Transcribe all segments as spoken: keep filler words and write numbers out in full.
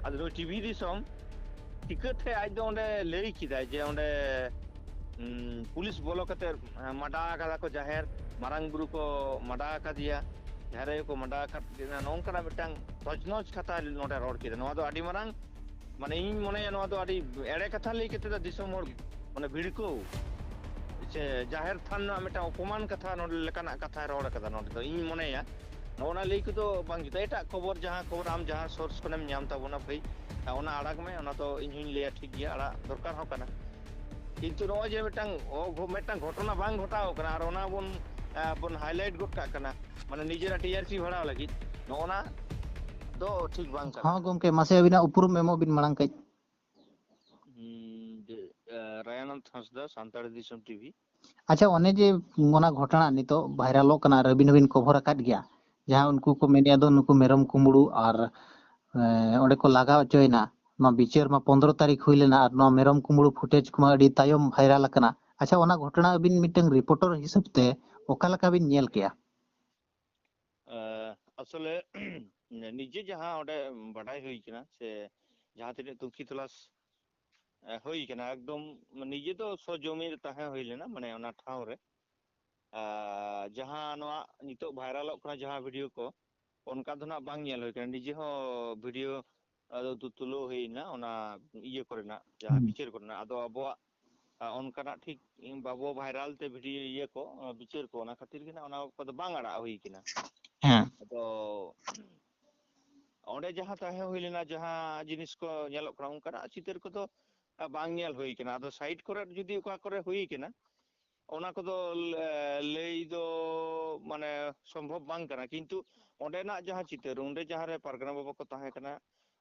ᱟᱫᱚ ᱱᱩᱭ ᱴᱤᱵᱷᱤ ᱫᱤᱥᱚᱢ ᱪᱤᱠᱟᱹᱛᱮ ᱟᱡ ᱫᱚ ᱚᱸᱰᱮ ᱞᱟᱹᱭ ᱠᱮᱫᱟᱭ ᱡᱮ ᱚᱸᱰᱮ, ᱩᱸ, ᱯᱩᱞᱤᱥ ᱵᱚᱞᱚ ᱠᱟᱛᱮ, ᱮᱸ, ᱢᱟᱰᱟ ᱟᱠᱟᱫᱟ ᱠᱚ, ᱡᱟᱦᱮᱨ ᱢᱟᱨᱟᱝ ᱵᱩᱨᱩ ᱠᱚ ᱢᱟᱰᱟ ᱟᱠᱟᱫᱮᱭᱟ, ᱡᱟᱦᱮᱨ ᱟᱭᱳ ᱠᱚ ᱢᱟᱰᱟ ᱟᱠᱟᱫ ᱠᱤᱱᱟ, ᱱᱚᱝᱠᱟᱱᱟᱜ ᱢᱤᱫᱴᱟᱝ ᱛᱚᱡᱽᱱᱚᱡᱽ ᱠᱟᱛᱷᱟ ᱱᱚᱰᱮ ᱨᱚᱲ ᱠᱮᱫᱟ᱾ ᱱᱚᱣᱟ ᱫᱚ ᱟᱹᱰᱤ ᱢᱟᱨᱟᱝ, ᱢᱟᱱᱮ, ᱤᱧ ᱢᱚᱱᱮᱭᱟ ᱱᱚᱣᱟ ᱫᱚ ᱟᱹᱰᱤ ᱮᱲᱮ ᱠᱟᱛᱷᱟ ᱞᱟᱹᱭ ᱠᱟᱛᱮ ᱫᱚ ᱫᱤᱥᱚᱢ ᱦᱚᱲ, ᱢᱟᱱᱮ, ᱵᱷᱤᱲᱠᱟᱹᱣ ᱥᱮ ᱡᱟᱦᱮᱨ ᱛᱷᱟᱱ ᱨᱮᱱᱟᱜ ᱢᱤᱫᱴᱟᱝ ᱚᱯᱚᱢᱟᱱ ᱠᱟᱛᱷᱟ ᱱᱚᱰᱮ ᱞᱮᱠᱟᱱᱟᱜ ᱠᱟᱛᱷᱟᱭ ᱨᱚᱲ ᱠᱟᱫᱟ᱾ ᱱᱚᱰᱮ ᱫᱚ ᱤᱧ ᱢᱚᱱᱮᱭᱟ ᱱᱚᱜᱼᱚ ᱱᱟ ᱞᱟᱹᱭ ᱠᱚᱫᱚ ᱵᱟᱝ ᱡᱩᱛᱟ᱾ ᱮᱴᱟᱜ ᱠᱷᱚᱵᱚᱨ, ᱡᱟᱦᱟᱸ ᱠᱷᱚᱵᱚᱨ ᱟᱢ ᱡᱟᱦᱟᱸ ᱥᱳᱨᱥ ᱠᱷᱚᱱᱮᱢ ᱧᱟᱢ ᱛᱟᱵᱚᱱᱟ ᱵᱷᱟᱹᱭ, ᱚᱱᱟ ᱟᱲᱟᱜ ᱢᱮ, ᱚᱱᱟ ᱫᱚ ᱤᱧ ᱦᱚᱧ ᱞᱟᱹᱭᱟ ᱴᱷᱤᱠ ᱜᱮᱭᱟ, ᱟᱲᱟᱜ ᱫᱚᱨᱠᱟᱨ ᱦᱚᱸ ᱠᱟᱱᱟ᱾ ᱠᱤᱱᱛᱩ ᱱᱚᱜᱼᱚᱭ ᱡᱮ ᱢᱤᱫᱴᱟᱝ ᱚ-, ᱜᱷᱚ-, ᱢᱤᱫᱴᱟᱝ ᱜᱷᱚᱴᱚᱱᱟ ᱵᱟᱝ ᱜᱷᱚᱴᱟᱣ ᱠᱟᱱᱟ ᱟᱨ ᱚᱱᱟ ᱵᱚᱱ, ᱟ, ᱵᱚᱱ ᱦᱟᱭᱞᱟᱭᱤᱴ ᱜᱚᱫ ᱠᱟᱜ ᱠᱟᱱᱟ, ᱢᱟᱱᱮ ᱱᱤᱡᱮᱨᱟᱜ ᱴᱤ ᱟᱨ ᱯᱤ ᱵᱟᱲᱦᱟᱣ ᱞᱟᱹᱜᱤᱫ, ᱱᱚᱜᱼᱚ ᱱᱟ ᱫᱚ ᱴᱷᱤᱠ ᱵᱟᱝ ᱠᱟᱱᱟ᱾ ᱦᱚᱸ ᱜᱚᱢᱠᱮ, ᱢᱟᱥᱮ ᱟᱹᱵᱤᱱᱟᱜ ᱩᱯᱨᱩᱢ ᱮᱢᱚᱜ ᱵᱤᱱ ᱢᱟᱲᱟᱝ ᱠᱟᱹᱡ᱾ ᱦᱩᱸ, ᱡᱮ, ᱟ, ᱨᱟᱭᱟᱱᱟᱱᱫ ᱦᱟᱸᱥᱫᱟ, ᱥᱟᱱᱛᱟᱲᱤ ᱫᱤᱥᱚᱢ ᱴᱤᱵᱷᱤ᱾ ᱟᱪᱪᱷᱟ, ᱚᱱᱮ ᱡᱮ ᱚᱱᱟ ᱜᱷᱚᱴᱚᱱᱟ ᱱᱤᱛᱚᱜ ᱵᱷᱟᱭᱨᱟᱞᱚᱜ ᱠᱟᱱᱟ ᱟᱨ ᱟᱹᱵᱤᱱ ᱦᱚᱸᱵᱤᱱ ᱠᱚᱵᱷᱚᱨ ᱟᱠᱟᱫ ᱜᱮᱭᱟ, ᱡᱟᱦᱟᱸ ᱩᱱᱠᱩ ᱠᱚ ᱢᱮᱱᱮᱫᱼᱟ ᱫᱚ ᱱᱩᱠᱩ ᱢᱮᱨᱚᱢ ᱠᱩᱢᱵᱽᱲᱩ ᱟᱨ, ᱮ, ᱚᱸᱰᱮ ᱠᱚ ᱞᱟᱜᱟ ᱦᱚᱪᱚᱭᱮᱱᱟ, ᱱᱚᱣᱟ ᱵᱤᱪᱟᱹᱨ ᱢᱟ ᱯᱚᱱᱫᱽᱨᱚ ᱛᱟᱹᱨᱤᱠᱷ ᱦᱩᱭ ᱞᱮᱱᱟ ᱟᱨ ᱱᱚᱣᱟ ᱢᱮᱨᱚᱢ ᱠᱩᱢᱵᱽᱲᱩ ᱯᱷᱩᱴᱮᱡᱽ ᱠᱚᱢᱟ ᱟᱹᱰᱤ ᱛᱟᱭᱚᱢ ᱵᱷᱟᱭᱨᱟᱞ ᱟᱠᱟᱱᱟ᱾ ᱟᱪᱪᱷᱟ, ᱚᱱᱟ ᱜᱷᱚᱴᱚᱱᱟ ᱟᱹᱵᱤᱱ ᱢᱤᱫᱴᱟᱝ ᱨᱤᱯᱳᱨᱴᱟᱨ ᱦᱤᱥᱟᱹᱵ ᱛᱮ ᱚᱠᱟ ᱞᱮᱠᱟ ᱵᱤᱱ ᱧᱮᱞ ᱠᱮᱜᱼᱟ? ᱮ, ᱟᱥᱚᱞᱮ ᱱᱤᱡᱮ ᱡᱟᱦᱟᱸ ᱚᱸᱰᱮ ᱵᱟᱰᱟᱭ ᱦᱩᱭ ᱠᱟᱱᱟ ᱥᱮ ᱡᱟᱦᱟᱸ ᱛᱤᱱᱟᱹᱜ ᱛᱩᱱᱠᱷᱤ ᱛᱚᱞᱟᱥ, ᱮ, ᱦᱩᱭ ᱠᱟᱱᱟ, ᱮᱠᱫᱚᱢ ᱱᱤᱡᱮ ᱫᱚ ᱥᱚᱡᱚᱢᱤᱱ ᱨᱮ ᱛᱟᱦᱮᱸ ᱦᱩᱭ ᱞᱮᱱᱟ, ᱢᱟᱱᱮ ᱚᱱᱟ ᱴᱷᱟᱶ ᱨᱮ᱾ ᱟᱨ ᱡᱟᱦᱟᱸ ᱱᱚᱣᱟ ᱱᱤᱛᱚᱜ ᱵᱷᱟᱭᱨᱟᱞᱚᱜ ᱠᱟᱱᱟ ᱡᱟᱦᱟᱸ ᱵᱷᱤᱰᱤᱭᱳ ᱠᱚ, ᱚᱱᱠᱟ ᱫᱚ ᱱᱟᱜ ᱵᱟᱝ ᱧᱮᱞ ᱦᱩᱭ ᱠᱟᱱᱟ᱾ ᱱᱤᱡᱮ ᱦᱚᱸ ᱵᱷᱤᱰᱤᱭᱳ ᱟᱫᱚ ᱛᱩ-, ᱛᱩᱞᱟᱹᱣ ᱦᱩᱭᱱᱟ ᱚᱱᱟ ᱤᱭᱟᱹ ᱠᱚᱨᱮᱱᱟᱜ, ᱡᱟᱦᱟᱸ ᱦᱩᱸ᱾ ᱵᱤᱪᱟᱹᱨ ᱠᱚᱨᱮᱱᱟᱜ᱾ ᱟᱫᱚ ᱟᱵᱚᱣᱟᱜ, ᱟ, ᱚᱱᱠᱟᱱᱟᱜ ᱴᱷᱤᱠ ᱵᱟᱵᱚ ᱵᱷᱟᱭᱨᱟᱞ ᱛᱮ ᱵᱷᱤᱰᱤᱭᱳ ᱤᱭᱟᱹ ᱠᱚ, ᱚᱱᱟ ᱵᱤᱪᱟᱹᱨ ᱠᱚ, ᱚᱱᱟ ᱠᱷᱟᱹᱛᱤᱨ ᱜᱮ ᱱᱟᱜ ᱚᱱᱟ ᱠᱚᱫᱚ ᱵᱟᱝ ᱟᱲᱟᱜ ᱦᱩᱭ ᱠᱟᱱᱟ᱾ ᱦᱮᱸ᱾ ᱟᱫᱚ ᱚᱸᱰᱮ ᱡᱟᱦᱟᱸ ᱛᱟᱦᱮᱸ ᱦᱩᱭ ᱞᱮᱱᱟ, ᱡᱟᱦᱟᱸ ᱡᱤᱱᱤᱥ ᱠᱚ ᱧᱮᱞᱚᱜ ᱠᱟᱱᱟ, ᱚᱱᱠᱟᱱᱟᱜ ᱪᱤᱛᱟᱹᱨ ᱠᱚᱫᱚ, ᱟ, ᱵᱟᱝ ᱧᱮᱞ ᱦᱩᱭ ᱠᱟᱱᱟ᱾ ᱟᱫᱚ ᱥᱟᱭᱤᱰ ᱠᱚᱨᱮ ᱡᱩᱫᱤ ᱚᱠᱟ ᱠᱚᱨᱮ ᱦᱩᱭ ᱠᱟᱱᱟ, ᱚᱱᱟ ᱠᱚᱫᱚ ᱞᱮ-, ᱞᱟᱹᱭ ᱫᱚ ᱢᱟᱱᱮ ᱥᱚᱢᱵᱷᱚᱵ ᱵᱟᱝ ᱠᱟᱱᱟ, ᱠᱤᱱᱛᱩ ᱚᱸᱰᱮᱱᱟᱜ ᱡᱟᱦᱟᱸ ᱪᱤᱛᱟᱹᱨ, ᱚᱸᱰᱮ ᱡᱟᱦᱟᱸ ᱨᱮ ᱯᱟᱨᱜᱟᱱᱟ ᱵᱟᱵᱟ ᱠᱚ ᱛᱟᱦᱮᱸ ᱠᱟᱱᱟ,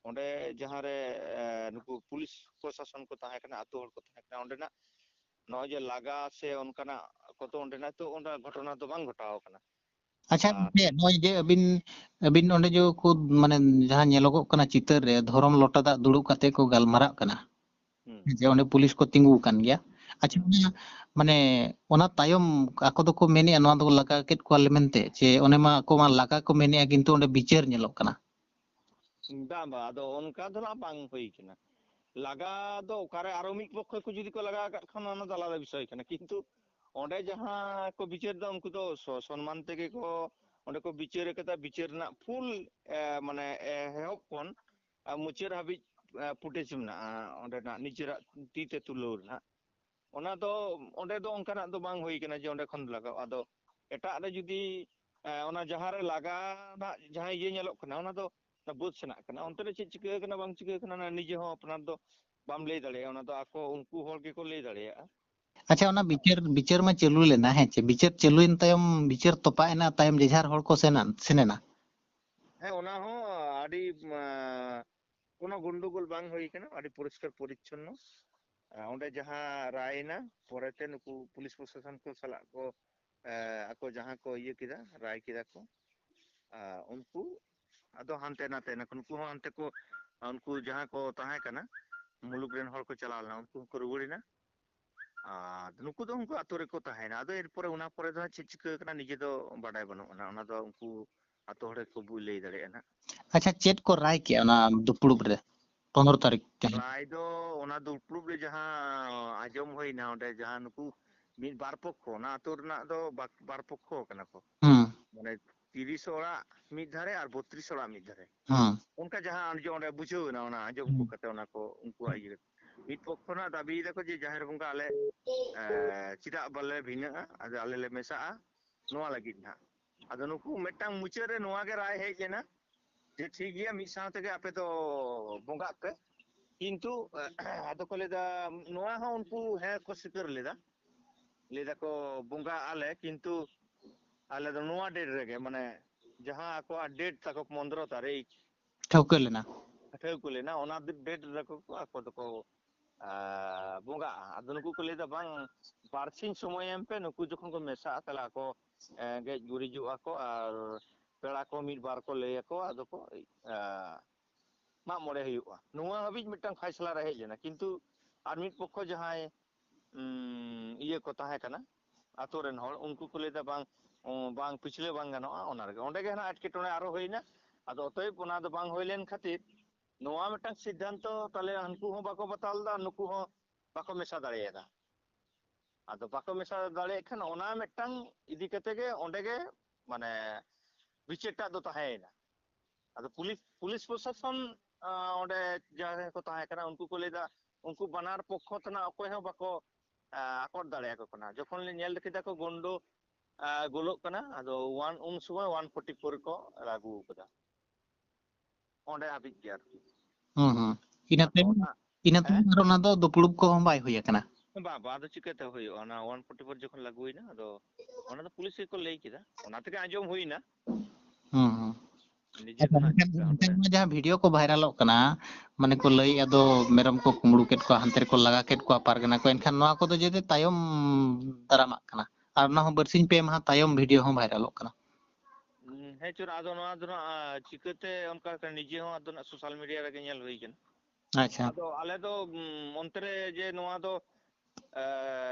ᱚᱸᱰᱮ ᱡᱟᱦᱟᱸ ᱨᱮ, ᱮ, ᱱᱩᱠᱩ ᱯᱩᱞᱤᱥ ᱯᱨᱚᱥᱟᱥᱚᱱ ᱠᱚ ᱛᱟᱦᱮᱸ ᱠᱟᱱᱟ, ᱟᱛᱳ ᱦᱚᱲ ᱠᱚ ᱛᱟᱦᱮᱸ ᱠᱟᱱᱟ, ᱚᱸᱰᱮᱱᱟᱜ ᱱᱚᱜᱼᱚᱭ ᱡᱮ ᱞᱟᱜᱟ ᱥᱮ ᱚᱱᱠᱟᱱᱟᱜ ᱠᱚᱫᱚ ᱚᱸᱰᱮᱱᱟᱜ ᱛᱚ ᱚᱱᱟ ᱜᱷᱚᱴᱚᱱᱟ ᱫᱚ ᱵᱟᱝ ᱜᱷᱚᱴᱟᱣ ᱠᱟᱱᱟ᱾ ᱟᱪᱪᱷᱟ ᱟᱨ ᱜᱚᱢᱠᱮ, ᱱᱚᱜᱼᱚᱭ ᱡᱮ ᱟᱹᱵᱤᱱ, ᱟᱹᱵᱤᱱ ᱚᱸᱰᱮ ᱡᱮ ᱠᱚ, ᱢᱟᱱᱮ, ᱡᱟᱦᱟᱸ ᱧᱮᱞᱚᱜᱚᱜ ᱠᱟᱱᱟ ᱪᱤᱛᱟᱹᱨ ᱨᱮ, ᱫᱷᱚᱨᱚᱢ ᱞᱚᱴᱟ ᱫᱟᱜ ᱫᱩᱲᱩᱵ ᱠᱟᱛᱮ ᱠᱚ ᱜᱟᱞᱢᱟᱨᱟᱜ ᱠᱟᱱᱟ, ᱦᱩᱸ᱾ ᱡᱮ ᱚᱸᱰᱮ ᱯᱩᱞᱤᱥ ᱠᱚ ᱛᱤᱸᱜᱩ ᱟᱠᱟᱱ ᱜᱮᱭᱟ᱾ ᱟᱪᱪᱷᱟ, ᱦᱩᱸ᱾ ᱚᱱᱟ, ᱢᱟᱱᱮ, ᱚᱱᱟ ᱛᱟᱭᱚᱢ ᱟᱠᱚ ᱫᱚᱠᱚ ᱢᱮᱱᱮᱫᱼᱟ ᱱᱚᱣᱟ ᱫᱚ ᱞᱟᱜᱟ ᱠᱮᱫ ᱠᱚᱣᱟᱞᱮ ᱢᱮᱱᱛᱮ, ᱪᱮ ᱚᱱᱮ ᱢᱟ ᱟᱠᱚ ᱢᱟ ᱞᱟᱜᱟ ᱠᱚ ᱢᱮᱱᱮᱫᱼᱟ, ᱠᱤᱱᱛᱩ ᱚᱸᱰᱮ ᱵᱤᱪᱟᱹᱨ ᱧᱮᱞᱚᱜ ᱠᱟᱱᱟ? ᱵᱟᱝ, ᱵᱟᱝ, ᱟᱫᱚ ᱚᱱᱠᱟ ᱫᱚ ᱱᱟᱜ ᱵᱟᱝ ᱦᱩᱭ ᱠᱟᱱᱟ᱾ ᱞᱟᱜᱟ ᱫᱚ ᱚᱠᱟᱨᱮ ᱟᱨᱚ ᱢᱤᱫ ᱯᱚᱠᱠᱷᱚ ᱠᱚ ᱡᱩᱫᱤ ᱠᱚ ᱞᱟᱜᱟ ᱟᱠᱟᱫ ᱠᱷᱟᱱ, ᱚᱱᱟ ᱫᱚ ᱟᱞᱟᱫᱟ ᱵᱤᱥᱚᱭ ᱠᱟᱱᱟ, ᱠᱤᱱᱛᱩ ᱚᱸᱰᱮ ᱡᱟᱦᱟᱸ ᱠᱚ ᱵᱤᱪᱟᱹᱨ ᱫᱟ, ᱩᱱᱠᱩ ᱫᱚ ᱥᱚ-, ᱥᱚᱱᱢᱟᱱ ᱛᱮᱜᱮ ᱠᱚ ᱚᱸᱰᱮ ᱠᱚ ᱵᱤᱪᱟᱹᱨ ᱟᱠᱟᱫᱟ᱾ ᱵᱤᱪᱟᱹᱨ ᱨᱮᱱᱟᱜ ᱯᱷᱩᱞ, ᱮ, ᱢᱟᱱᱮ, ᱮᱦᱚᱵ ᱠᱷᱚᱱ ᱟᱨ ᱢᱩᱪᱟᱹᱫ ᱦᱟᱹᱵᱤᱡ, ᱮ, ᱯᱷᱩᱴᱮᱡᱽ ᱢᱮᱱᱟᱜᱼᱟ ᱚᱸᱰᱮᱱᱟᱜ ᱱᱤᱡᱮᱨᱟᱜ ᱛᱤ ᱛᱮ ᱛᱩᱞᱟᱹᱣ ᱨᱮᱱᱟᱜ᱾ ᱚᱱᱟ ᱫᱚ, ᱚᱸᱰᱮ ᱫᱚ ᱚᱱᱠᱟᱱᱟᱜ ᱫᱚ ᱵᱟᱝ ᱦᱩᱭ ᱠᱟᱱᱟ ᱡᱮ ᱚᱸᱰᱮ ᱠᱷᱚᱱ ᱞᱟᱜᱟᱣ᱾ ᱟᱫᱚ ᱮᱴᱟᱜ ᱨᱮ ᱡᱩᱫᱤ, ᱮ, ᱚᱱᱟ ᱡᱟᱦᱟᱸ ᱨᱮ ᱞᱟᱜᱟ ᱨᱮᱱᱟᱜ ᱡᱟᱦᱟᱸ ᱤᱭᱟᱹ ᱧᱮᱞᱚᱜ ᱠᱟᱱᱟ, ᱚᱱᱟ ᱫᱚ ᱚᱱᱟ ᱵᱟᱹᱫᱽ ᱥᱮᱱᱟᱜ ᱠᱟᱱᱟ᱾ ᱚᱱᱛᱮ ᱨᱮ ᱪᱮᱫ ᱪᱤᱠᱟᱹ ᱠᱟᱱᱟ, ᱵᱟᱝ ᱪᱤᱠᱟᱹ ᱠᱟᱱᱟ, ᱚᱱᱟ ᱱᱤᱡᱮ ᱦᱚᱸ ᱟᱯᱱᱟᱨ ᱫᱚ ᱵᱟᱢ ᱞᱟᱹᱭ ᱫᱟᱲᱮᱭᱟᱜᱼᱟ᱾ ᱚᱱᱟ ᱫᱚ ᱟᱠᱚ, ᱩᱱᱠᱩ ᱦᱚᱲ ᱜᱮᱠᱚ ᱞᱟᱹᱭ ᱫᱟᱲᱮᱭᱟᱜᱼᱟ᱾ ᱟᱪᱪᱷᱟ, ᱚᱱᱟ ᱵᱤᱪᱟᱹᱨ, ᱵᱤᱪᱟᱹᱨ ᱢᱟ ᱪᱟᱹᱞᱩ ᱞᱮᱱᱟ, ᱦᱮᱸ ᱪᱮ? ᱵᱤᱪᱟᱹᱨ ᱪᱟᱹᱞᱩᱭᱮᱱ ᱛᱟᱭᱚᱢ, ᱵᱤᱪᱟᱹᱨ ᱛᱚᱯᱟᱜ ᱮᱱᱟ, ᱛᱟᱭᱚᱢ ᱡᱮᱡᱷᱟᱨ ᱦᱚᱲ ᱠᱚ ᱥᱮᱱ ᱮᱱ-, ᱥᱮᱱ ᱮᱱᱟ᱾ ᱦᱮᱸ, ᱚᱱᱟ ᱦᱚᱸ ᱟᱹᱰᱤ, ᱟᱸ, ᱠᱳᱱᱳ ᱜᱚᱱᱰᱚᱜᱳᱞ ᱵᱟᱝ ᱦᱩᱭ ᱠᱟᱱᱟ, ᱟᱹᱰᱤ ᱯᱚᱨᱤᱥᱠᱟᱨ ᱯᱚᱨᱤᱪᱪᱷᱚᱱᱱᱚ᱾ ᱟᱸ, ᱚᱸᱰᱮ ᱡᱟᱦᱟᱸ ᱨᱟᱭ ᱮᱱᱟ, ᱯᱚᱨᱮᱛᱮ ᱱᱩᱠᱩ ᱯᱩᱞᱤᱥ ᱯᱨᱚᱥᱟᱥᱚᱱ ᱠᱚ ᱥᱟᱞᱟᱜ ᱠᱚ, ᱮ, ᱟᱠᱚ ᱡᱟᱦᱟᱸ ᱠᱚ ᱤᱭᱟᱹ ᱠᱮᱫᱟ, ᱨᱟᱭ ᱠᱮᱫᱟ ᱠᱚ, ᱟᱨ ᱩᱱᱠᱩ ᱟᱫᱚ ᱦᱟᱱᱛᱮ ᱱᱟᱛᱮ ᱮᱱᱟ ᱠᱚ᱾ ᱱᱩᱠᱩ ᱦᱚᱸ ᱦᱟᱱᱛᱮ ᱠᱚ, ᱩᱱᱠᱩ ᱡᱟᱦᱟᱸ ᱠᱚ ᱛᱟᱦᱮᱸ ᱠᱟᱱᱟ, ᱢᱩᱞᱩᱠ ᱨᱮᱱ ᱦᱚᱲ ᱠᱚ ᱪᱟᱞᱟᱣ ᱞᱮᱱᱟ, ᱩᱱᱠᱩ ᱦᱚᱸᱠᱚ ᱨᱩᱣᱟᱹᱲ ᱮᱱᱟ᱾ ᱟᱨ ᱱᱩᱠᱩ ᱫᱚ ᱩᱱᱠᱩ ᱟᱛᱳ ᱨᱮᱠᱚ ᱛᱟᱦᱮᱸᱭᱮᱱᱟ᱾ ᱟᱫᱚ ᱮᱨᱯᱚᱨᱮ, ᱚᱱᱟ ᱯᱚᱨᱮ ᱫᱚ ᱦᱟᱸᱜ ᱪᱮᱫ ᱪᱤᱠᱟᱹ ᱠᱟᱱᱟ, ᱱᱤᱡᱮ ᱫᱚ ᱵᱟᱰᱟᱭ ᱵᱟᱹᱱᱩᱜ ᱟᱱᱟ᱾ ᱚᱱᱟ ᱫᱚ ᱩᱱᱠᱩ ᱟᱛᱳ ᱦᱚᱲ ᱜᱮᱠᱚ ᱵᱩ-, ᱞᱟᱹᱭ ᱫᱟᱲᱮᱭᱟᱜᱼᱟ ᱱᱟᱜ᱾ ᱟᱪᱪᱷᱟ, ᱪᱮᱫ ᱠᱚ ᱨᱟᱭ ᱠᱮᱜᱼᱟ ᱚᱱᱟ ᱫᱩᱯᱲᱩᱵ ᱨᱮ, ᱯᱚᱱᱨᱚ ᱛᱟᱹᱨᱤᱠᱷ ᱛᱟᱦᱮᱸ? ᱨᱟᱭ ᱫᱚ ᱚᱱᱟ ᱫᱩᱯᱲᱩᱵ ᱨᱮ ᱡᱟᱦᱟᱸ ᱟᱸᱡᱚᱢ ᱦᱩᱭᱱᱟ, ᱚᱸᱰᱮ ᱡᱟᱦᱟᱸ ᱱᱩᱠᱩ ᱢᱤᱫ ᱵᱟᱨ ᱯᱚᱠᱠᱷᱚ, ᱚᱱᱟ ᱟᱛᱳ ᱨᱮᱱᱟᱜ ᱫᱚ ᱵᱟ-, ᱵᱟᱨ ᱯᱚᱠᱠᱷᱚ ᱠᱟᱱᱟ ᱠᱚ᱾ ᱦᱩᱸ᱾ ᱢᱟᱱᱮ, ᱛᱤᱨᱤᱥ ᱚᱲᱟᱜ ᱢᱤᱫ ᱫᱷᱟᱨᱮ ᱟᱨ ᱵᱚᱛᱨᱤᱥ ᱚᱲᱟᱜ ᱢᱤᱫ ᱫᱷᱟᱨᱮ᱾ ᱦᱩᱸ᱾ ᱚᱱᱠᱟ ᱡᱟᱦᱟᱸ ᱟᱸᱡᱚᱢ, ᱚᱸᱰᱮ ᱵᱩᱡᱷᱟᱹᱣ ᱮᱱᱟ, ᱚᱱᱟ ᱟᱸᱡᱚᱢ ᱦᱩᱸ᱾ ᱠᱟᱛᱮ, ᱚᱱᱟ ᱠᱚ ᱩᱱᱠᱩᱣᱟᱜ ᱤᱭᱟᱹ᱾ ᱢᱤᱫ ᱯᱚᱠᱠᱷᱚ ᱨᱮᱱᱟᱜ ᱫᱟᱹᱵᱤᱭ ᱫᱟᱠᱚ ᱡᱮ, ᱡᱟᱦᱮᱨ ᱵᱚᱸᱜᱟ ᱟᱞᱮ, ᱮ, ᱪᱮᱫᱟᱜ ᱵᱟᱞᱮ ᱵᱷᱤᱱᱟᱹᱜᱼᱟ, ᱟᱫᱚ ᱟᱞᱮ ᱞᱮ ᱢᱮᱥᱟᱜᱼᱟ, ᱱᱚᱣᱟ ᱞᱟᱹᱜᱤᱫ ᱱᱟᱦᱟᱜ᱾ ᱟᱫᱚ ᱱᱩᱠᱩ ᱢᱤᱫᱴᱟᱝ ᱢᱩᱪᱟᱹᱫ ᱨᱮ ᱱᱚᱣᱟ ᱜᱮ ᱨᱟᱭ ᱦᱮᱡ ᱞᱮᱱᱟ ᱡᱮ, ᱴᱷᱤᱠ ᱜᱮᱭᱟ, ᱢᱤᱫ ᱥᱟᱶ ᱛᱮᱜᱮ ᱟᱯᱮ ᱫᱚ ᱵᱚᱸᱜᱟᱜ ᱯᱮ᱾ ᱠᱤᱱᱛᱩ, ᱟᱫᱚ ᱠᱚ ᱞᱟᱹᱭᱫᱟ, ᱱᱚᱣᱟ ᱦᱚᱸ ᱩᱱᱠᱩ ᱦᱮᱸ ᱠᱚ ᱥᱤᱠᱟᱹᱨ ᱞᱮᱫᱟ, ᱞᱟᱹᱭ ᱫᱟᱠᱚ, ᱵᱚᱸᱜᱟᱜ ᱟᱞᱮ, ᱠᱤᱱᱛᱩ ᱟᱞᱮ ᱫᱚ ᱱᱚᱣᱟ ᱰᱮᱴ ᱨᱮᱜᱮ, ᱢᱟᱱᱮ, ᱡᱟᱦᱟᱸ ᱟᱠᱚᱣᱟᱜ ᱰᱮᱴ ᱛᱟᱠᱚ ᱯᱚᱱᱫᱽᱨᱚ ᱛᱟᱹᱨᱤᱠᱷ, ᱴᱷᱟᱹᱣᱠᱟᱹ ᱞᱮᱱᱟ᱾ ᱴᱷᱟᱹᱣᱠᱟᱹ ᱞᱮᱱᱟ, ᱚᱱᱟ ᱰᱮᱴ ᱨᱮᱠᱚ ᱟᱠᱚ ᱫᱚᱠᱚ, ᱟ, ᱵᱚᱸᱜᱟᱜᱼᱟ᱾ ᱟᱫᱚ ᱱᱩᱠᱩ ᱠᱚ ᱞᱟᱹᱭᱫᱟ, ᱵᱟᱝ, ᱵᱟᱨᱥᱤᱧ ᱥᱚᱢᱚᱭ ᱮᱢ ᱯᱮ, ᱱᱩᱠᱩ ᱡᱚᱠᱷᱚᱱ ᱠᱚ ᱢᱮᱥᱟᱜᱼᱟ, ᱛᱟᱦᱞᱮ ᱟᱠᱚ, ᱮ, ᱜᱮᱡ ᱜᱩᱨᱤᱡᱚᱜᱼᱟ ᱠᱚ, ᱟᱨ ᱯᱮᱲᱟ ᱠᱚ ᱢᱤᱫ ᱵᱟᱨ ᱠᱚ ᱞᱟᱹᱭ ᱟᱠᱚ, ᱟᱫᱚ ᱠᱚ, ᱮ, ᱢᱟᱜ ᱢᱚᱬᱮ ᱦᱩᱭᱩᱜᱼᱟ᱾ ᱱᱚᱣᱟ ᱦᱟᱹᱵᱤᱡ ᱢᱤᱫᱴᱟᱝ ᱯᱷᱟᱭᱥᱟᱞᱟ ᱨᱮ ᱦᱮᱡ ᱞᱮᱱᱟ, ᱠᱤᱱᱛᱩ ᱟᱨ ᱢᱤᱫ ᱯᱚᱠᱠᱷᱚ ᱡᱟᱦᱟᱸᱭ, ᱩᱸ, ᱤᱭᱟᱹ ᱠᱚ ᱛᱟᱦᱮᱸ ᱠᱟᱱᱟ, ᱟᱛᱳ ᱨᱮᱱ ᱦᱚᱲ, ᱩᱱᱠᱩ ᱠᱚ ᱞᱟᱹᱭᱫᱟ, ᱵᱟᱝ, ᱩᱸ, ᱵᱟᱝ, ᱯᱤᱪᱷᱞᱟᱹ ᱵᱟᱝ ᱜᱟᱱᱚᱜᱼᱟ᱾ ᱚᱱᱟ ᱨᱮᱜᱮ, ᱚᱸᱰᱮ ᱜᱮ ᱦᱟᱸᱜ ᱮᱴᱠᱮᱴᱚᱬᱮ ᱟᱨᱚ ᱦᱩᱭᱱᱟ᱾ ᱟᱫᱚ ᱚᱛᱚᱭᱮᱵ ᱚᱱᱟ ᱫᱚ ᱵᱟᱝ ᱦᱩᱭ ᱞᱮᱱ ᱠᱷᱟᱹᱛᱤᱨ ᱱᱚᱣᱟ ᱢᱤᱫᱴᱟᱝ ᱥᱤᱫᱽᱫᱷᱟᱱᱛᱚ ᱛᱟᱦᱞᱮ ᱦᱟᱱᱠᱩ ᱦᱚᱸ ᱵᱟᱠᱚ ᱵᱟᱛᱟᱣ ᱞᱮᱫᱟ, ᱱᱩᱠᱩ ᱦᱚᱸ ᱵᱟᱠᱚ ᱢᱮᱥᱟ ᱫᱟᱲᱮᱭᱟᱫᱟ᱾ ᱟᱫᱚ ᱵᱟᱠᱚ ᱢᱮᱥᱟ ᱫᱟᱲᱮᱭᱟᱜ ᱠᱷᱟᱱ ᱚᱱᱟ ᱢᱤᱫᱴᱟᱝ ᱤᱫᱤ ᱠᱟᱛᱮ ᱜᱮ ᱚᱸᱰᱮ ᱜᱮ ᱢᱟᱱᱮ ᱵᱤᱪᱟᱹᱨ ᱴᱟᱜ ᱫᱚ ᱛᱟᱦᱮᱸᱭᱮᱱᱟ᱾ ᱟᱫᱚ ᱯᱩᱞᱤᱥ, ᱯᱩᱞᱤᱥ ᱯᱨᱚᱥᱟᱥᱚᱱ, ᱟᱸ, ᱚᱸᱰᱮ ᱡᱟᱦᱟᱸᱭ ᱠᱚ ᱛᱟᱦᱮᱸ ᱠᱟᱱᱟ ᱩᱱᱠᱩ ᱠᱚ ᱞᱟᱹᱭᱫᱟ ᱩᱱᱠᱩ ᱵᱟᱱᱟᱨ ᱯᱚᱠᱠᱷᱚ ᱛᱮᱱᱟᱜ ᱚᱠᱚᱭ ᱦᱚᱸ ᱵᱟᱠᱚ, ᱟᱸ, ᱟᱠᱚᱴ ᱫᱟᱲᱮᱭᱟᱠᱚ ᱠᱟᱱᱟ᱾ ᱡᱚᱠᱷᱚᱱ ᱞᱮ ᱧᱮᱞ ᱠᱮᱫᱟ ᱠᱚ ᱜᱚᱱᱰᱳ, ᱟᱸ, ᱜᱳᱞᱚᱜ ᱠᱟᱱᱟ, ᱟᱫᱚ ᱚᱣᱟᱱ, ᱩᱱ ᱥᱚᱢᱚᱭ ᱚᱣᱟᱱ ᱯᱷᱳᱨᱴᱤ ᱯᱷᱳᱨ ᱠᱚ ᱞᱟᱹᱜᱩ ᱟᱠᱟᱫᱟ᱾ ᱚᱸᱰᱮ ᱦᱟᱹᱵᱤᱡ ᱜᱮ ᱟᱨᱠᱤ᱾ ᱦᱩᱸ, ᱦᱩᱸ᱾ ᱤᱱᱟᱹ ᱟᱫᱚ ᱛᱟᱭᱚᱢ, ᱚᱱᱟ, ᱤᱱᱟᱹ ᱦᱮᱸ? ᱛᱟᱭᱚᱢ ᱟᱨ ᱚᱱᱟ ᱫᱚ ᱫᱩᱯᱲᱩᱵ ᱠᱚᱦᱚᱸ ᱵᱟᱭ ᱦᱩᱭ ᱟᱠᱟᱱᱟ᱾ ᱵᱟ, ᱵᱟ, ᱟᱫᱚ ᱪᱤᱠᱟᱹᱛᱮ ᱦᱩᱭᱩᱜᱼᱟ? ᱚᱱᱟ ᱚᱣᱟᱱ ᱯᱷᱳᱨᱴᱤ ᱯᱷᱳᱨ ᱡᱚᱠᱷᱚᱱ ᱞᱟᱹᱜᱩᱭᱮᱱᱟ, ᱟᱫᱚ ᱚᱱᱟ ᱫᱚ ᱯᱩᱞᱤᱥ ᱜᱮᱠᱚ ᱞᱟᱹᱭ ᱠᱮᱫᱟ, ᱚᱱᱟ ᱛᱮᱜᱮ ᱟᱸᱡᱚᱢ ᱦᱩᱭᱱᱟ᱾ ᱦᱩᱸ, ᱦᱩᱸ᱾ ᱱᱤᱡᱮ ᱟᱪᱪᱷᱟ, ᱫᱚ ᱱᱟᱜ ᱢᱮᱱᱠᱷᱟᱱ, ᱪᱤᱠᱟᱹ ᱢᱮᱱᱠᱷᱟᱱ ᱚᱸᱰᱮ ᱱᱚᱣᱟ ᱡᱟᱦᱟᱸ ᱵᱷᱤᱰᱤᱭᱳ ᱠᱚ ᱵᱷᱟᱭᱨᱟᱞᱚᱜ ᱠᱟᱱᱟ, ᱢᱟᱱᱮ ᱠᱚ ᱞᱟᱹᱭᱮᱫᱼᱟ ᱫᱚ ᱢᱮᱨᱚᱢ ᱠᱚ ᱠᱩᱢᱵᱽᱲᱩ ᱠᱮᱫ ᱠᱚᱣᱟ, ᱦᱟᱱᱛᱮ ᱨᱮᱠᱚ ᱞᱟᱜᱟ ᱠᱮᱫ ᱠᱚᱣᱟ ᱯᱟᱨᱜᱟᱱᱟ ᱠᱚ, ᱮᱱᱠᱷᱟᱱ ᱱᱚᱣᱟ ᱠᱚᱫᱚ ᱡᱩᱫᱤ ᱛᱟᱭᱚᱢ ᱫᱟᱨᱟᱢᱟᱜ ᱠᱟᱱᱟ, ᱟᱨ ᱚᱱᱟ ᱦᱚᱸ ᱵᱟᱨᱥᱤᱧ ᱯᱮ ᱢᱟᱦᱟ ᱛᱟᱭᱚᱢ ᱵᱷᱤᱰᱤᱭᱳ ᱦᱚᱸ ᱵᱷᱟᱭᱨᱟᱞᱚᱜ ᱠᱟᱱᱟ᱾ ᱦᱩᱸ, ᱦᱮᱸ ᱪᱚ, ᱟᱫᱚ ᱱᱚᱣᱟ ᱫᱚ ᱱᱟᱜ, ᱟ, ᱪᱤᱠᱟᱹᱛᱮ ᱚᱱᱠᱟ ᱠᱟᱱᱟ, ᱱᱤᱡᱮ ᱦᱚᱸ ᱟᱫᱚ ᱱᱟᱜ ᱥᱳᱥᱟᱞ ᱢᱤᱰᱤᱭᱟ ᱨᱮᱜᱮ ᱧᱮᱞ ᱦᱩᱭ ᱠᱟᱱᱟ᱾ ᱟᱪᱪᱷᱟ᱾ ᱟᱫᱚ ᱟᱞᱮ ᱫᱚ, ᱩᱢ, ᱚᱱᱛᱮ ᱨᱮ ᱡᱮ ᱱᱚᱣᱟ ᱫᱚ, ᱮ,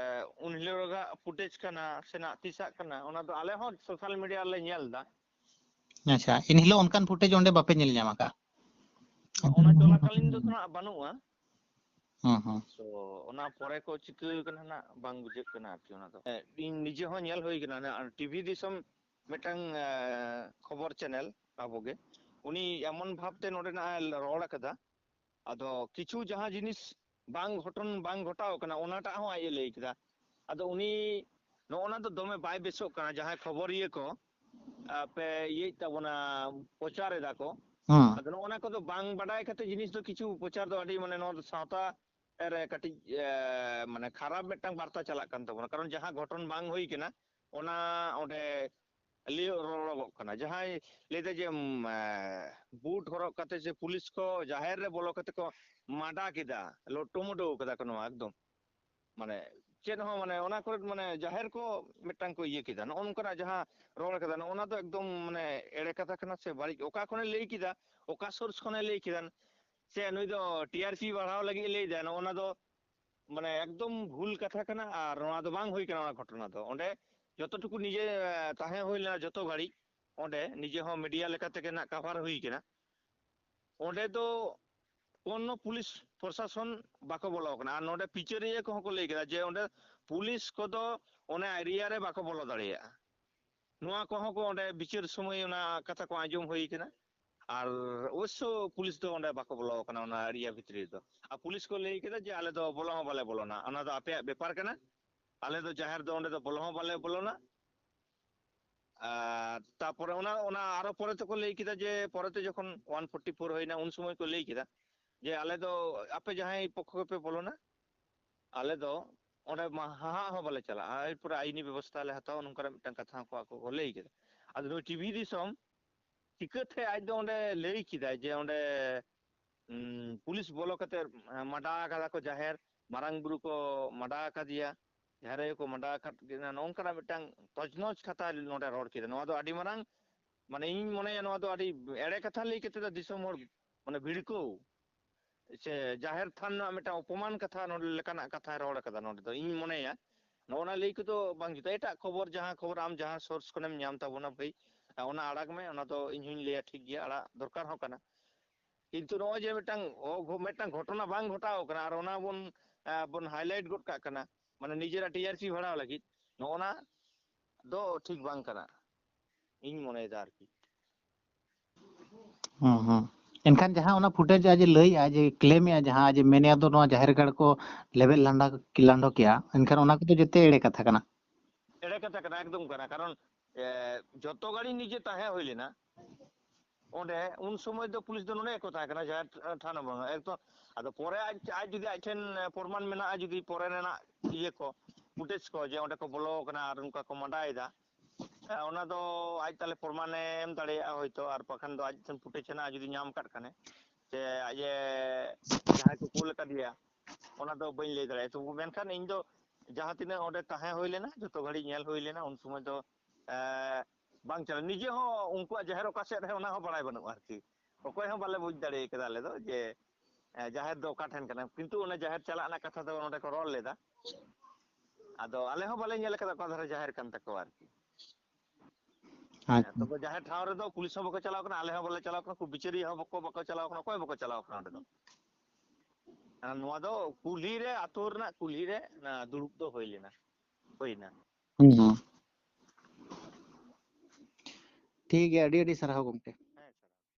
ᱩᱱ ᱦᱤᱞᱳᱜᱟᱜ ᱯᱷᱩᱴᱮᱡᱽ ᱠᱟᱱᱟ ᱥᱮ ᱱᱟᱜ ᱛᱤᱥᱟᱜ ᱠᱟᱱᱟ, ᱚᱱᱟ ᱫᱚ ᱟᱞᱮ ᱦᱚᱸ ᱥᱳᱥᱟᱞ ᱢᱤᱰᱤᱭᱟ ᱨᱮᱞᱮ ᱧᱮᱞ ᱮᱫᱟ᱾ ᱟᱪᱪᱷᱟ, ᱮᱱ ᱦᱤᱞᱳᱜ ᱚᱱᱠᱟᱱ ᱯᱷᱩᱴᱮᱡᱽ ᱚᱸᱰᱮ ᱵᱟᱯᱮ ᱧᱮᱞ ᱧᱟᱢ ᱟᱠᱟᱫᱼᱟ? ᱚᱱᱟ ᱪᱚᱞᱟᱠᱟᱞᱤᱱ ᱫᱚ ᱱᱟᱜ ᱵᱟᱹᱱᱩᱜᱼᱟ᱾ ᱦᱩᱸ, ᱦᱩᱸ᱾ ᱛᱚ ᱚᱱᱟ ᱯᱚᱨᱮ ᱠᱚ ᱪᱤᱠᱟᱹ ᱠᱟᱱᱟ ᱱᱟᱜ ᱵᱟᱝ ᱵᱩᱡᱷᱟᱹᱜ ᱠᱟᱱᱟ ᱟᱨᱠᱤ ᱚᱱᱟ ᱫᱚ᱾ ᱦᱮᱸ, ᱤᱧ ᱱᱤᱡᱮ ᱦᱚᱸ ᱧᱮᱞ ᱦᱩᱭ ᱠᱟᱱᱟ, ᱚᱱᱟ ᱴᱤᱵᱷᱤ ᱫᱤᱥᱚᱢ ᱢᱤᱫᱴᱟᱝ, ᱮ, ᱠᱷᱚᱵᱚᱨ ᱪᱮᱱᱮᱞ ᱟᱵᱚᱜᱮ, ᱩᱱᱤ ᱮᱢᱚᱱ ᱵᱷᱟᱵᱛᱮ ᱱᱚᱰᱮᱱᱟᱜ ᱮ ᱨᱚᱲ ᱟᱠᱟᱫᱟ, ᱟᱫᱚ ᱠᱤᱪᱷᱩ ᱡᱟᱦᱟᱸ ᱡᱤᱱᱤᱥ ᱵᱟᱝ ᱜᱷᱚᱴᱚᱱ, ᱵᱟᱝ ᱜᱷᱚᱴᱟᱣ ᱠᱟᱱᱟ, ᱚᱱᱟᱴᱟᱜ ᱦᱚᱸ ᱟᱡ ᱮ ᱞᱟᱹᱭ ᱠᱮᱫᱟ᱾ ᱟᱫᱚ ᱩᱱᱤ ᱱᱚᱜᱼᱚ ᱱᱟ ᱫᱚ ᱫᱚᱢᱮ ᱵᱟᱭ ᱵᱮᱥᱚᱜ ᱠᱟᱱᱟ, ᱡᱟᱦᱟᱸᱭ ᱠᱷᱚᱵᱚᱨᱤᱭᱟᱹ ᱠᱚ, ᱟ, ᱯᱮ ᱤᱭᱟᱹᱭᱮᱫ ᱛᱟᱵᱚᱱᱟ, ᱯᱨᱚᱪᱟᱨ ᱮᱫᱟ ᱠᱚ᱾ ᱦᱩᱸ᱾ ᱟᱫᱚ ᱱᱚᱜᱼᱚ ᱱᱟ ᱠᱚᱫᱚ ᱵᱟᱝ ᱵᱟᱰᱟᱭ ᱠᱟᱛᱮ ᱡᱤᱱᱤᱥ ᱫᱚ ᱠᱤᱪᱷᱩ ᱯᱨᱚᱪᱟᱨ ᱫᱚ ᱟᱹᱰᱤ, ᱢᱟᱱᱮ, ᱱᱚᱣᱟ ᱫᱚ ᱥᱟᱶᱛᱟ ᱨᱮ ᱠᱟᱹᱴᱤᱡ, ᱮ, ᱢᱟᱱᱮ, ᱠᱷᱟᱨᱟᱯ ᱢᱤᱫᱴᱟᱝ ᱵᱟᱨᱛᱟ ᱪᱟᱞᱟᱜ ᱠᱟᱱ ᱛᱟᱵᱚᱱᱟ᱾ ᱠᱟᱨᱚᱱ ᱡᱟᱦᱟᱸ ᱜᱷᱚᱴᱚᱱ ᱵᱟᱝ ᱦᱩᱭ ᱠᱟᱱᱟ, ᱚᱱᱟ ᱚᱸᱰᱮ ᱞᱟᱹᱭ ᱨᱚᱲᱚᱜᱚᱜ ᱠᱟᱱᱟ᱾ ᱡᱟᱦᱟᱸᱭ ᱞᱟᱹᱭᱫᱟ ᱡᱮ, ᱩᱢ, ᱮ, ᱵᱩᱴ ᱦᱚᱨᱚᱜ ᱠᱟᱛᱮ ᱥᱮ ᱯᱩᱞᱤᱥ ᱠᱚ ᱡᱟᱦᱮᱨ ᱨᱮ ᱵᱚᱞᱚ ᱠᱟᱛᱮ ᱠᱚ ᱢᱟᱰᱟ ᱠᱮᱫᱟ, ᱞᱚᱴᱚᱢᱚᱰᱚ ᱠᱟᱫᱟ ᱠᱚ ᱱᱚᱣᱟ ᱮᱠᱫᱚᱢ᱾ ᱢᱟᱱᱮ ᱪᱮᱫ ᱦᱚᱸ, ᱢᱟᱱᱮ ᱚᱱᱟ ᱠᱚᱨᱮ, ᱢᱟᱱᱮ ᱡᱟᱦᱮᱨ ᱠᱚ ᱢᱤᱫᱴᱟᱝ ᱠᱚ ᱤᱭᱟᱹ ᱠᱮᱫᱟ᱾ ᱱᱚᱜᱼᱚ ᱱᱚᱝᱠᱟᱱᱟᱜ ᱡᱟᱦᱟᱸ ᱨᱚᱲ ᱠᱟᱫᱟ, ᱱᱚᱜᱼᱚ ᱱᱟ ᱫᱚ ᱮᱠᱫᱚᱢ, ᱢᱟᱱᱮ, ᱮᱲᱮ ᱠᱟᱛᱷᱟ ᱠᱟᱱᱟ ᱥᱮ ᱵᱟᱹᱲᱤᱡ, ᱚᱠᱟ ᱠᱷᱚᱱᱮ ᱞᱟᱹᱭ ᱠᱮᱫᱟ, ᱚᱠᱟ ᱥᱳᱨᱥ ᱠᱷᱚᱱᱮ ᱞᱟᱹᱭ ᱠᱮᱫᱟ, ᱥᱮ ᱱᱩᱭ ᱫᱚ ᱴᱤ ᱟᱨ ᱯᱤ ᱵᱟᱲᱦᱟᱣ ᱞᱟᱹᱜᱤᱫ ᱮ ᱞᱟᱹᱭ ᱫᱟ, ᱱᱚᱜᱼᱚ ᱱᱟ ᱫᱚ, ᱢᱟᱱᱮ, ᱮᱠᱫᱚᱢ ᱵᱷᱩᱞ ᱠᱟᱛᱷᱟ ᱠᱟᱱᱟ᱾ ᱟᱨ ᱱᱚᱣᱟ ᱫᱚ ᱵᱟᱝ ᱦᱩᱭ ᱠᱟᱱᱟ ᱚᱱᱟ ᱜᱷᱚᱴᱚᱱᱟ ᱫᱚ᱾ ᱚᱸᱰᱮ ᱡᱚᱛᱚ ᱴᱩᱠᱩ ᱱᱤᱡᱮ, ᱮ, ᱛᱟᱦᱮᱸ ᱦᱩᱭ ᱞᱮᱱᱟ ᱡᱚᱛᱚ ᱜᱷᱟᱹᱲᱤᱡ, ᱚᱸᱰᱮ ᱱᱤᱡᱮ ᱦᱚᱸ ᱢᱤᱰᱤᱭᱟ ᱞᱮᱠᱟ ᱛᱮᱜᱮ ᱱᱟᱜ ᱠᱟᱵᱷᱟᱨ ᱦᱩᱭ ᱠᱟᱱᱟ, ᱚᱸᱰᱮ ᱫᱚ ᱠᱳᱱᱳ ᱯᱩᱞᱤᱥ ᱯᱨᱚᱥᱟᱥᱚᱱ ᱵᱟᱠᱚ ᱵᱚᱞᱚ ᱟᱠᱟᱱᱟ᱾ ᱟᱨ ᱱᱚᱰᱮ ᱯᱤᱪᱟᱹᱨᱤᱭᱟᱹ ᱠᱚᱦᱚᱸ ᱠᱚ ᱞᱟᱹᱭ ᱠᱮᱫᱟ ᱡᱮ ᱚᱸᱰᱮ ᱯᱩᱞᱤᱥ ᱠᱚᱫᱚ ᱚᱱᱟ ᱮᱨᱤᱭᱟ ᱨᱮ ᱵᱟᱠᱚ ᱵᱚᱞᱚ ᱫᱟᱲᱮᱭᱟᱜᱼᱟ᱾ ᱱᱚᱣᱟ ᱠᱚᱦᱚᱸ ᱠᱚ ᱚᱸᱰᱮ ᱵᱤᱪᱟᱹᱨ ᱥᱚᱢᱚᱭ ᱚᱱᱟ ᱠᱟᱛᱷᱟ ᱠᱚ ᱟᱸᱡᱚᱢ ᱦᱩᱭ ᱠᱟᱱᱟ᱾ ᱟᱨ ᱚᱵᱚᱥᱥᱚ ᱯᱩᱞᱤᱥ ᱫᱚ ᱚᱸᱰᱮ ᱵᱟᱠᱚ ᱵᱚᱞᱚ ᱟᱠᱟᱱᱟ ᱚᱱᱟ ᱮᱨᱤᱭᱟ ᱵᱷᱤᱛᱨᱤ ᱨᱮᱫᱚ᱾ ᱟᱨ ᱯᱩᱞᱤᱥ ᱠᱚ ᱞᱟᱹᱭ ᱠᱮᱫᱟ ᱡᱮ ᱟᱞᱮ ᱫᱚ ᱵᱚᱞᱚ ᱦᱚᱸ ᱵᱟᱞᱮ ᱵᱚᱞᱚᱱᱟ, ᱚᱱᱟ ᱫᱚ ᱟᱯᱮᱭᱟᱜ ᱵᱮᱯᱟᱨ ᱠᱟᱱᱟ, ᱟᱞᱮ ᱫᱚ ᱡᱟᱦᱮᱨ ᱫᱚ ᱚᱸᱰᱮ ᱫᱚ ᱵᱚᱞᱚ ᱦᱚᱸ ᱵᱟᱞᱮ ᱵᱚᱞᱚᱱᱟ᱾ ᱟᱨ ᱛᱟᱯᱚᱨᱮ ᱚᱱᱟ, ᱚᱱᱟ ᱟᱨᱚ ᱯᱚᱨᱮ ᱛᱮᱠᱚ ᱞᱟᱹᱭ ᱠᱮᱫᱟ ᱡᱮ ᱯᱚᱨᱮᱛᱮ ᱡᱚᱠᱷᱚᱱ ᱳᱣᱟᱱ ᱯᱷᱳᱨᱴᱤ ᱯᱷᱳᱨ ᱦᱩᱭᱱᱟ, ᱩᱱ ᱥᱚᱢᱚᱭ ᱠᱚ ᱞᱟᱹᱭ ᱠᱮᱫᱟ ᱡᱮ ᱟᱞᱮ ᱫᱚ ᱟᱯᱮ ᱡᱟᱦᱟᱸᱭ ᱯᱚᱠᱠᱷᱚ ᱜᱮᱯᱮ ᱵᱚᱞᱚᱱᱟ, ᱟᱞᱮ ᱫᱚ ᱚᱸᱰᱮ ᱢᱟ ᱦᱟᱦᱟᱜ ᱦᱚᱸ ᱵᱟᱞᱮ ᱪᱟᱞᱟᱜᱼᱟ, ᱮᱨᱯᱚᱨᱮ ᱟᱭᱤᱱᱤ ᱵᱮᱵᱚᱥᱛᱷᱟ ᱞᱮ ᱦᱟᱛᱟᱣᱟ, ᱱᱚᱝᱠᱟᱱᱟᱜ ᱢᱤᱫᱴᱟᱝ ᱠᱟᱛᱷᱟ ᱦᱚᱸᱠᱚ ᱟᱠᱚ ᱠᱚ ᱞᱟᱹᱭ ᱠᱮᱫᱟ᱾ ᱟᱫᱚ ᱱᱩᱭ ᱴᱤᱵᱷᱤ ᱫᱤᱥᱚᱢ ᱪᱤᱠᱟᱹᱛᱮ ᱟᱡ ᱫᱚ ᱚᱸᱰᱮ ᱞᱟᱹᱭ ᱠᱮᱫᱟᱭ ᱡᱮ ᱚᱸᱰᱮ, ᱩᱸ, ᱯᱩᱞᱤᱥ ᱵᱚᱞᱚ ᱠᱟᱛᱮ, ᱮᱸ, ᱢᱟᱰᱟ ᱟᱠᱟᱫᱟ ᱠᱚ ᱡᱟᱦᱮᱨ, ᱢᱟᱨᱟᱝ ᱵᱩᱨᱩ ᱠᱚ ᱢᱟᱰᱟ ᱟᱠᱟᱫᱮᱭᱟ, ᱡᱟᱦᱮᱨ ᱟᱭᱳ ᱠᱚ ᱢᱟᱰᱟ ᱟᱠᱟᱫ ᱠᱤᱱᱟ, ᱱᱚᱝᱠᱟᱱᱟᱜ ᱢᱤᱫᱴᱟᱝ ᱛᱚᱡᱽᱱᱚᱡᱽ ᱠᱟᱛᱷᱟ ᱱᱚᱰᱮ ᱨᱚᱲ ᱠᱮᱫᱟ᱾ ᱱᱚᱣᱟ ᱫᱚ ᱟᱹᱰᱤ ᱢᱟᱨᱟᱝ, ᱢᱟᱱᱮ, ᱤᱧ ᱢᱚᱱᱮᱭᱟ ᱱᱚᱣᱟ ᱫᱚ ᱟᱹᱰᱤ ᱮᱲᱮ ᱠᱟᱛᱷᱟ ᱞᱟᱹᱭ ᱠᱟᱛᱮ ᱫᱚ ᱫᱤᱥᱚᱢ ᱦᱚᱲ, ᱢᱟᱱᱮ, ᱵᱷᱤᱲᱠᱟᱹᱣ ᱥᱮ ᱡᱟᱦᱮᱨ ᱛᱷᱟᱱ ᱨᱮᱱᱟᱜ ᱢᱤᱫᱴᱟᱝ ᱚᱯᱚᱢᱟᱱ ᱠᱟᱛᱷᱟ ᱱᱚᱰᱮ ᱞᱮᱠᱟᱱᱟᱜ ᱠᱟᱛᱷᱟᱭ ᱨᱚᱲ ᱠᱟᱫᱟ᱾ ᱱᱚᱰᱮ ᱫᱚ ᱤᱧ ᱢᱚᱱᱮᱭᱟ ᱱᱚᱜᱼᱚ ᱱᱟ ᱞᱟᱹᱭ ᱠᱚᱫᱚ ᱵᱟᱝ ᱡᱩᱛᱟ᱾ ᱮᱴᱟᱜ ᱠᱷᱚᱵᱚᱨ, ᱡᱟᱦᱟᱸ ᱠᱷᱚᱵᱚᱨ ᱟᱢ ᱡᱟᱦᱟᱸ ᱥᱳᱨᱥ ᱠᱷᱚᱱᱮᱢ ᱧᱟᱢ ᱛᱟᱵᱚᱱᱟ ᱵᱷᱟᱹᱭ, ᱚᱱᱟ ᱟᱲᱟᱜ ᱢᱮ, ᱚᱱᱟ ᱫᱚ ᱤᱧ ᱦᱚᱧ ᱞᱟᱹᱭᱟ ᱴᱷᱤᱠ ᱜᱮᱭᱟ, ᱟᱲᱟᱜ ᱫᱚᱨᱠᱟᱨ ᱦᱚᱸ ᱠᱟᱱᱟ᱾ ᱠᱤᱱᱛᱩ ᱱᱚᱜᱼᱚᱭ ᱡᱮ ᱢᱤᱫᱴᱟᱝ ᱚ-, ᱜᱷᱚ-, ᱢᱤᱫᱴᱟᱝ ᱜᱷᱚᱴᱚᱱᱟ ᱵᱟᱝ ᱜᱷᱚᱴᱟᱣ ᱠᱟᱱᱟ ᱟᱨ ᱚᱱᱟ ᱵᱚᱱ, ᱮ, ᱵᱚᱱ ᱦᱟᱭᱞᱟᱭᱤᱴ ᱜᱚᱫ ᱠᱟᱜ ᱠᱟᱱᱟ, ᱢᱟᱱᱮ ᱱᱤᱡᱮᱨᱟᱜ ᱴᱤ ᱟᱨ ᱯᱤ ᱵᱟᱲᱦᱟᱣ ᱞᱟᱹᱜᱤᱫ, ᱱᱚᱜᱼᱚ ᱱᱟ ᱫᱚ ᱴᱷᱤᱠ ᱵᱟᱝ ᱠᱟᱱᱟ ᱤᱧ ᱢᱚᱱᱮᱭᱮᱫᱟ ᱟᱨᱠᱤ᱾ ᱦᱩᱸ, ᱦᱩᱸ᱾ ᱮᱱᱠᱷᱟᱱ ᱡᱟᱦᱟᱸ ᱚᱱᱟ ᱯᱷᱩᱴᱮᱡᱽ ᱟᱡ ᱮ ᱞᱟᱹᱭᱮᱜᱼᱟ, ᱡᱮ ᱠᱞᱮᱢᱮᱜᱼᱟ, ᱡᱟᱦᱟᱸ ᱡᱮ ᱢᱮᱱᱮᱜᱼᱟ ᱫᱚ ᱱᱚᱣᱟ ᱡᱟᱦᱮᱨ ᱜᱟᱲ ᱠᱚ ᱞᱮᱵᱮᱫ ᱞᱟᱸᱰᱟ, ᱞᱟᱸᱰᱚ ᱠᱮᱜᱼᱟ, ᱮᱱᱠᱷᱟᱱ ᱚᱱᱟ ᱠᱚᱫᱚ ᱡᱮᱛᱮ ᱮᱲᱮ ᱠᱟᱛᱷᱟ ᱠᱟᱱᱟ᱾ ᱮᱲᱮ ᱠᱟᱛᱷᱟ ᱠᱟᱱᱟ, ᱮᱠᱫᱚᱢ ᱠᱟᱱᱟ᱾ ᱠᱟᱨᱚᱱ, ᱮ, ᱡᱚᱛᱚ ᱜᱷᱟᱹᱲᱤᱡ ᱱᱤᱡᱮ ᱛᱟᱦᱮᱸ ᱦᱩᱭ ᱞᱮᱱᱟ ᱚᱸᱰᱮ, ᱩᱱ ᱥᱚᱢᱚᱭ ᱫᱚ ᱯᱩᱞᱤᱥ ᱫᱚ ᱱᱚᱰᱮ ᱜᱮᱠᱚ ᱛᱟᱦᱮᱸ ᱠᱟᱱᱟ, ᱡᱟᱦᱮᱨ ᱛᱷᱟᱱᱟ ᱵᱟᱝ, ᱮᱠᱫᱚᱢ᱾ ᱟᱫᱚ ᱯᱚᱨᱮ ᱟᱡ, ᱟᱡ ᱡᱩᱫᱤ ᱟᱡ ᱴᱷᱮᱱ ᱯᱨᱚᱢᱟᱱ ᱢᱮᱱᱟᱜᱼᱟ, ᱡᱩᱫᱤ ᱯᱚᱨᱮ ᱨᱮᱱᱟᱜ ᱤᱭᱟᱹ ᱠᱚ, ᱯᱷᱩᱴᱮᱡᱽ ᱠᱚ, ᱡᱮ ᱚᱸᱰᱮ ᱠᱚ ᱵᱚᱞᱚ ᱟᱠᱟᱱᱟ ᱟᱨ ᱚᱱᱠᱟ ᱠᱚ ᱢᱟᱰᱟᱭᱮᱫᱟ, ᱦᱮᱸ, ᱚᱱᱟ ᱫᱚ ᱟᱡ ᱛᱟᱦᱞᱮ ᱯᱨᱚᱢᱟᱱᱮ ᱮᱢ ᱫᱟᱲᱮᱭᱟᱜᱼᱟ ᱦᱚᱭᱛᱚ, ᱟᱨ ᱵᱟᱠᱷᱟᱱ ᱫᱚ ᱟᱡ ᱴᱷᱮᱱ ᱯᱷᱩᱴᱮᱡᱽ ᱦᱮᱱᱟᱜᱼᱟ, ᱡᱩᱫᱤ ᱧᱟᱢ ᱟᱠᱟᱫ ᱠᱷᱟᱱᱮ, ᱥᱮ ᱟᱡ ᱮ ᱡᱟᱦᱟᱸᱭ ᱠᱚ ᱠᱩᱞ ᱟᱠᱟᱫᱮᱭᱟ, ᱚᱱᱟ ᱫᱚ ᱵᱟᱹᱧ ᱞᱟᱹᱭ ᱫᱟᱲᱮᱭᱟᱜᱼᱟ᱾ ᱛᱚᱵᱩ ᱢᱮᱱᱠᱷᱟᱱ ᱤᱧ ᱫᱚ ᱡᱟᱦᱟᱸ ᱛᱤᱱᱟᱹᱜ ᱚᱸᱰᱮ ᱛᱟᱦᱮᱸ ᱦᱩᱭ ᱞᱮᱱᱟ, ᱡᱚᱛᱚ ᱜᱷᱟᱹᱲᱤᱡ ᱧᱮᱞ ᱦᱩᱭ ᱞᱮᱱᱟ, ᱩᱱ ᱥᱚᱢᱚᱭ ᱫᱚ, ᱮ, ᱵᱟᱝ ᱪᱟᱞᱟᱜ, ᱱᱤᱡᱮ ᱦᱚᱸ ᱩᱱᱠᱩᱣᱟᱜ ᱡᱟᱦᱮᱨ ᱚᱠᱟ ᱥᱮᱫ ᱨᱮ ᱚᱱᱟ ᱦᱚᱸ ᱵᱟᱲᱟᱭ ᱵᱟᱹᱱᱩᱜᱼᱟ ᱟᱨᱠᱤ᱾ ᱚᱠᱚᱭ ᱦᱚᱸ ᱵᱟᱞᱮ ᱵᱩᱡᱽ ᱫᱟᱲᱮ ᱠᱟᱫᱟ ᱟᱞᱮ ᱫᱚ ᱡᱮ, ᱮ, ᱡᱟᱦᱮᱨ ᱫᱚ ᱚᱠᱟ ᱴᱷᱮᱱ ᱠᱟᱱᱟ, ᱠᱤᱱᱛᱩ ᱚᱱᱟ ᱡᱟᱦᱮᱨ ᱪᱟᱞᱟᱜ ᱨᱮᱱᱟᱜ ᱠᱟᱛᱷᱟ ᱫᱚ ᱱᱚᱰᱮ ᱠᱚ ᱨᱚᱲ ᱞᱮᱫᱟ᱾ ᱟᱫᱚ ᱟᱞᱮ ᱦᱚᱸ ᱵᱟᱞᱮ ᱧᱮᱞ ᱟᱠᱟᱫᱟ ᱚᱠᱟ ᱫᱷᱟᱨᱮ ᱡᱟᱦᱮᱨ ᱠᱟᱱ ᱛᱟᱠᱚᱣᱟ ᱟᱨᱠᱤ᱾ ᱟᱪᱪᱷᱟ᱾ ᱛᱚᱵᱮ ᱡᱟᱦᱮᱨ ᱴᱷᱟᱶ ᱨᱮᱫᱚ ᱯᱩᱞᱤᱥ ᱦᱚᱸ ᱵᱟᱠᱚ ᱪᱟᱞᱟᱣ ᱠᱟᱱᱟ, ᱟᱞᱮ ᱦᱚᱸ ᱵᱟᱞᱮ ᱪᱟᱞᱟᱣ ᱠᱟᱱᱟ, ᱠᱷᱩᱵ ᱵᱤᱪᱟᱹᱨᱤᱭᱟᱹ ᱦᱚᱸ ᱵᱟᱠᱚ ᱵᱟᱠᱚ ᱪᱟᱞᱟᱣ ᱠᱟᱱᱟ, ᱚᱠᱚᱭ ᱵᱟᱠᱚ ᱪᱟᱞᱟᱣ ᱠᱟᱱᱟ ᱚᱸᱰᱮ ᱫᱚ᱾ ᱟᱨ ᱱᱚᱣᱟ ᱫᱚ ᱠᱩᱞᱦᱤ ᱨᱮ, ᱟᱹᱛᱩ ᱨᱮᱱᱟᱜ ᱠᱩᱞᱦᱤ ᱨᱮ ᱚᱱᱟ ᱫᱩᱲᱩᱵ ᱫᱚ ᱦᱩᱭ ᱞᱮᱱᱟ, ᱦᱩᱭᱱᱟ᱾ ᱦᱩᱸ᱾ ᱴᱷᱤᱠ ᱜᱮᱭᱟ, ᱟᱹᱰᱤ ᱟᱹᱰᱤ ᱥᱟᱨᱦᱟᱣ ᱜᱚᱢᱠᱮ᱾